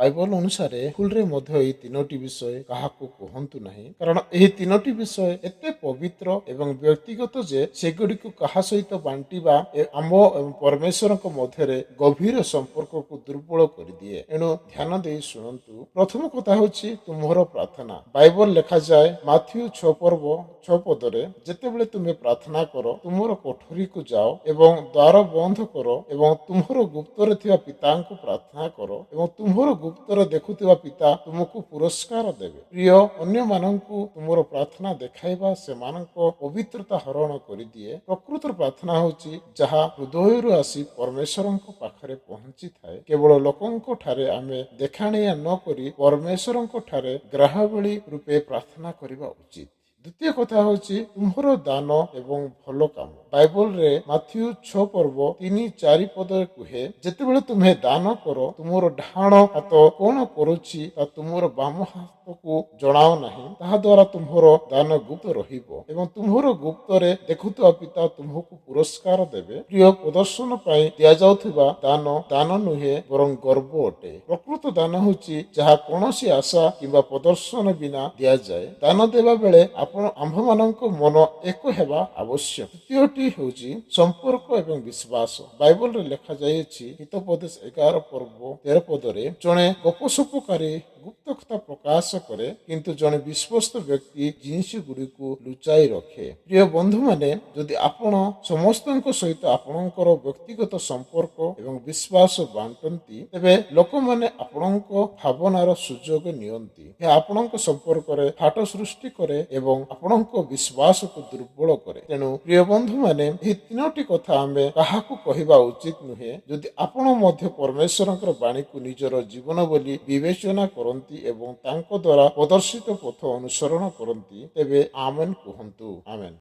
Bible ଅନୁସାରେ ଭୁଲରେ ମଧ୍ୟ ଏହି ତିନୋଟି ବିଷୟ କାହାକୁ କୁହନ୍ତୁ ନାହିଁ, କାରଣ ଏହି ତିନୋଟି ବିଷୟ ଏତେ ପବିତ୍ର ଏବଂ ବ୍ୟକ୍ତିଗତ ଯେ ସେଗୁଡ଼ିକୁ କାହା ସହିତ ବାଣ୍ଟିବା ଆମ୍ଭ ଏବଂ ପରମେଶ୍ୱରଙ୍କ ମଧ୍ୟରେ ଗଭୀର ସମ୍ପର୍କକୁ ଦୁର୍ବଳ କରିଦିଏ। ଏଣୁ ଧ୍ୟାନ ଦେଇ ଶୁଣନ୍ତୁ। ପ୍ରଥମ କଥା ହେଉଛି ତୁମର ପ୍ରାର୍ଥନା। ବାଇବଲ ଲେଖାଯାଏ ମାଥ୍ୟୁ 6 ପର୍ବ 6 ପଦରେ, ଯେତେବେଳେ ତୁମେ ପ୍ରାର୍ଥନା କର, ତୁମର କୋଠରୀକୁ ଯାଅ ଏବଂ ଦ୍ୱାର ବନ୍ଦ କର ଏବଂ ତୁମର ଗୁପ୍ତରେ ଥିବା ପିତାଙ୍କୁ ପ୍ରାର୍ଥନା କର ଏବଂ ତୁମର ଗୁପ୍ତରେ ଦେଖୁଥିବା ପିତା ତୁମକୁ ପୁରସ୍କାର ଦେବେ। ପ୍ରିୟ, ଅନ୍ୟମାନଙ୍କୁ ତୁମର ପ୍ରାର୍ଥନା ଦେଖାଇବା ସେମାନଙ୍କ ପବିତ୍ରତା ହରଣ କରିଦିଏ। ପ୍ରକୃତ ପ୍ରାର୍ଥନା ହେଉଛି ଯାହା ହୃଦୟରୁ ଆସି ପରମେଶ୍ୱରଙ୍କ ପାଖରେ ପହଞ୍ଚିଥାଏ। କେବଳ ଲୋକଙ୍କ ଠାରେ ଆମେ ଦେଖାଣିଆ ନ କରି ପରମେଶ୍ୱରଙ୍କ ଠାରେ ଗ୍ରାହ୍ୟ ରୂପେ ପ୍ରାର୍ଥନା କରିବା ଉଚିତ। ଦ୍ୱିତୀୟ କଥା ହେଉଛି ତୁମ୍ଭର ଦାନ ଏବଂ ଭଲ କାମ। ବାଇବଲରେ ମାଥ୍ୟୁ 6 ପର୍ବ 3-4 ପଦରେ କୁହେ, ଯେତେବେଳେ ତୁମେ ଦାନ କର, ତୁମର ଡାହାଣ ହାତ କଣ କରୁଛି ତା ତୁମର ବାମ ହାତକୁ ଜଣାଅ ନାହିଁ। ତାହା ଦ୍ୱାରା ତୁମ୍ଭର ଦାନ ଗୁପ୍ତ ରହିବ ଏବଂ ତୁମ୍ଭର ଗୁପ୍ତରେ ଦେଖୁଥିବା ପିତା ତୁମ୍ଭକୁ ପୁରସ୍କାର ଦେବେ। ପ୍ରିୟ, ପ୍ରଦର୍ଶନ ପାଇଁ ଦିଆଯାଉଥିବା ଦାନ ଦାନ ନୁହେଁ, ବରଂ ଗର୍ବ ଅଟେ। ପ୍ରକୃତ ଦାନ ହେଉଛି ଯାହା କୌଣସି ଆଶା କିମ୍ବା ପ୍ରଦର୍ଶନ ବିନା ଦିଆଯାଏ। ଦାନ ଦେବା ବେଳେ ଆପଣ ଆମ୍ଭମାନଙ୍କ ମନ ଏକ ହେବା ଆବଶ୍ୟକ। ତୃତୀୟଟି ହେଉଛି ସମ୍ପର୍କ ଏବଂ ବିଶ୍ୱାସ। ବାଇବଲରେ ଲେଖାଯାଇଅଛି ହିତୋପଦେଶ 11 ପର୍ବ 13 ପଦରେ, ଜଣେ ଗପସପକାରୀ ଗୁପ୍ତ କଥା ପ୍ରକାଶ କରେ, କିନ୍ତୁ ଜଣେ ବିଶ୍ୱସ୍ତ ବ୍ୟକ୍ତି ଜିନିଷ ଗୁଡ଼ିକୁ ଲୁଚାଇ ରଖେ। ପ୍ରିୟ ବନ୍ଧୁମାନେ, ଯଦି ଆପଣ ସମସ୍ତଙ୍କ ସହିତ ଆପଣଙ୍କର ବ୍ୟକ୍ତିଗତ ସମ୍ପର୍କ ଏବଂ ବିଶ୍ୱାସ ବାଣ୍ଟନ୍ତି, ତେବେ ଲୋକମାନେ ଆପଣଙ୍କ ଭାବନାର ସୁଯୋଗ ନିଅନ୍ତି। ଏହା ଆପଣଙ୍କ ସମ୍ପର୍କରେ ଫାଟ ସୃଷ୍ଟି କରେ ଏବଂ ଆପଣଙ୍କ ବିଶ୍ୱାସକୁ ଦୁର୍ବଳ କରେ। ତେଣୁ ପ୍ରିୟ ବନ୍ଧୁମାନେ, ଏହି ତିନୋଟି କଥା ଆମେ କାହାକୁ କହିବା ଉଚିତ ନୁହେଁ। ଯଦି ଆପଣ ମଧ୍ୟ ପରମେଶ୍ୱରଙ୍କର ବାଣୀକୁ ନିଜର ଜୀବନ ବୋଲି ବିବେଚନା କରନ୍ତି ଏବଂ ତାଙ୍କ ଦ୍ୱାରା ପ୍ରଦର୍ଶିତ ପଥ ଅନୁସରଣ କରନ୍ତି, ତେବେ ଆମେନ୍ କୁହନ୍ତୁ। ଆମେନ୍।